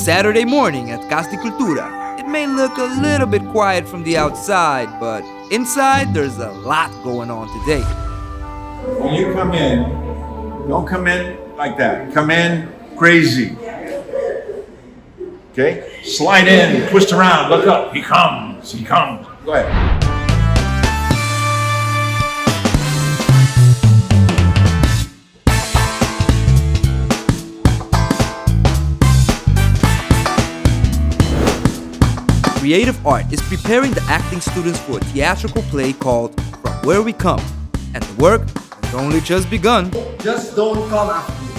Saturday morning at Cas di Cultura. It may look a little bit quiet from the outside, but inside there's a lot going on today. When you come in, don't come in like that. Come in crazy. Okay? Slide in, twist around, look up. He comes, he comes. Go ahead. Creative Art is preparing the acting students for a theatrical play called From Where We Come, and the work has only just begun. Just don't come after me.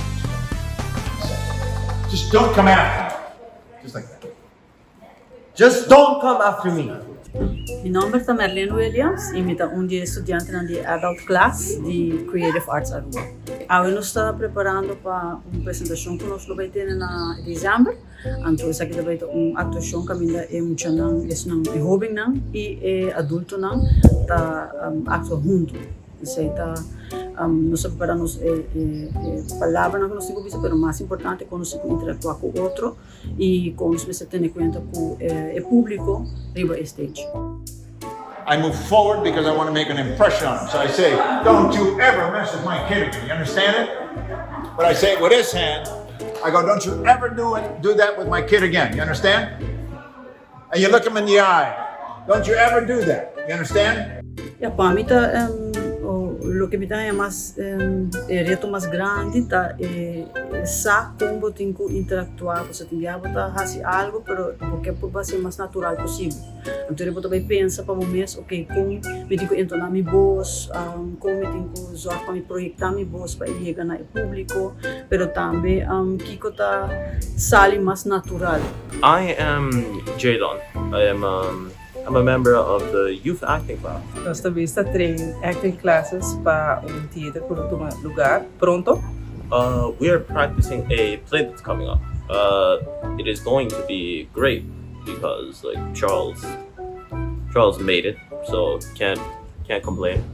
Just don't come after me. Just like that. Just don't come after me. Mi nomber ta Merlene Williams y mi ta un di e studiantenan di Adult Class di Creative Arts Aruba. Awe nos ta preparando pa un presentacion cu nos lo bay tene na december. Anto esaki ta bay ta un actuacion caminda e muchanan, esnan e hobennan y e adultonan ta actua hunto. Esey ta nos ta prepara nos e palabranan cu nos tin cu bisa pero mas importante con nos tin cu interactua cu otro. Y con nos mester tene cuenta cu e publico riba e stage. I move forward because I want to make an impression on him. So I say, don't you ever mess with my kid again. You understand it? But I say it with his hand. I go, don't you ever do it, do that with my kid again. You understand? And you look him in the eye. Don't you ever do that. You understand? Ya, pa mi ta loke mi ta haña mas e reto mas grandi ta e sa kon bo tin ku interaktuá pasobra tin bia bo ta hasi algu pero bo ke por hasi mas natural posibel. Anto bo ta bai pensa pa bo mes ok kon mi tin ku entoná mi bos, kon mi tin ku zòrg pa mi proyektá mi bos pa e yega na e públiko pero tambe kiko ta sali mas natural. I am Jadon. I am I'm a member of the youth acting class. Nos ta bista train acting classes pa un theater cu lo tuma lugar pronto. We are practicing a play that's coming up. It is going to be great because like Charles Charles made it, so can't can't complain.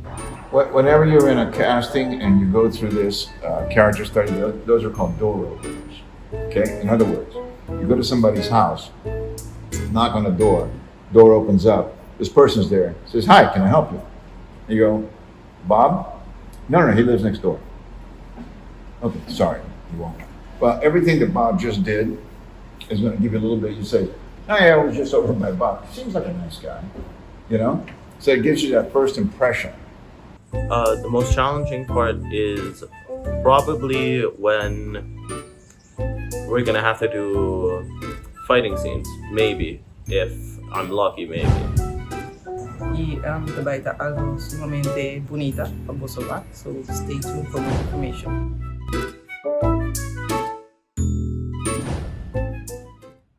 Whenever you're in a casting and you go through this character study, those are called door openers. Okay? In other words, you go to somebody's house, knock on the door, door opens up, this person's there, says, Hi, can I help you? You go, Bob? No, no, no, he lives next door. Okay, sorry, you won't. Well, everything that Bob just did is going to give you a little bit. You say, Hey, I was just over by Bob. Seems like a nice guy, you know? So it gives you that first impression. The most challenging part is probably when we're gonna have to do fighting scenes. Maybe. If I'm lucky, maybe. Y ta bay ta algo sumamente bunita pa boso wak. So stay tuned for more information.